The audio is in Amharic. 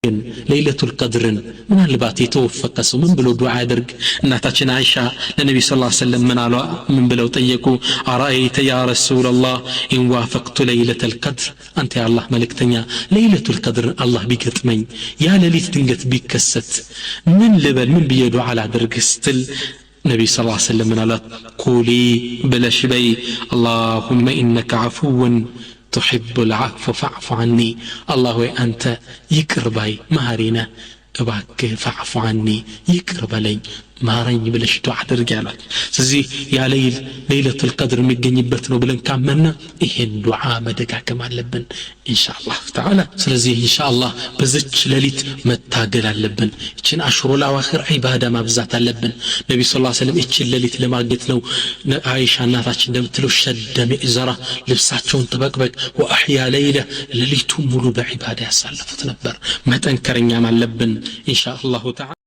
ግን ለይለቱል ቀድርን ምናልባት የተወፈቀ ሰው ምን ብሎ ዱዓ ያደርግ? እናታችን አይሻ ለነቢ ስ ሰለም ምን አሏ? ምን ብለው ጠየቁ? أرأيت يا رسول الله إن وافقت ليلة القدر፣ አንተ የአላህ መልእክተኛ፣ ለይለቱል ቀድርን አላህ ቢገጥመኝ፣ ያ ሌሊት ድንገት ቢከሰት ምን ልበል? ምን ብዬ ዱዓ ላደርግ ስትል ነቢ ስ ሰለም ምን አሏት? قولي ብለሽ በይ፣ اللهم إنك عفو تحب العفو فاعف عني፣ አላህ ወይ አንተ ይቅር ባይ መሐሪ ነህ፣ እባክህ فاعف عني ይቅር በለኝ፣ ማረኝ ብለሽ ዱዓ አድርጊ አሏት። ስለዚህ ያ ሌይል ለይለቱል ቀድር የሚገኝበት ነው ብለን ካመና ይሄን ዱዓ መደጋገም አለብን ኢንሻአላህ ተዓላ። ስለዚህ ኢንሻአላህ በዚች ሌሊት መታገል አለብን። ይችን አሽሩል አዋኺር ዒባዳ ማብዛት አለብን። ነቢ ስ ሰለም ይችን ሌሊት ለማግኘት ነው አይሻ እናታችን እንደምትለው شد مئزره፣ ልብሳቸውን ጥበቅበቅ፣ وأحيا ليله፣ ሌሊቱ ሙሉ በዒባዳ ያሳለፉት ነበር። መጠንከረኛም አለብን ኢንሻአላሁ ተዓላ።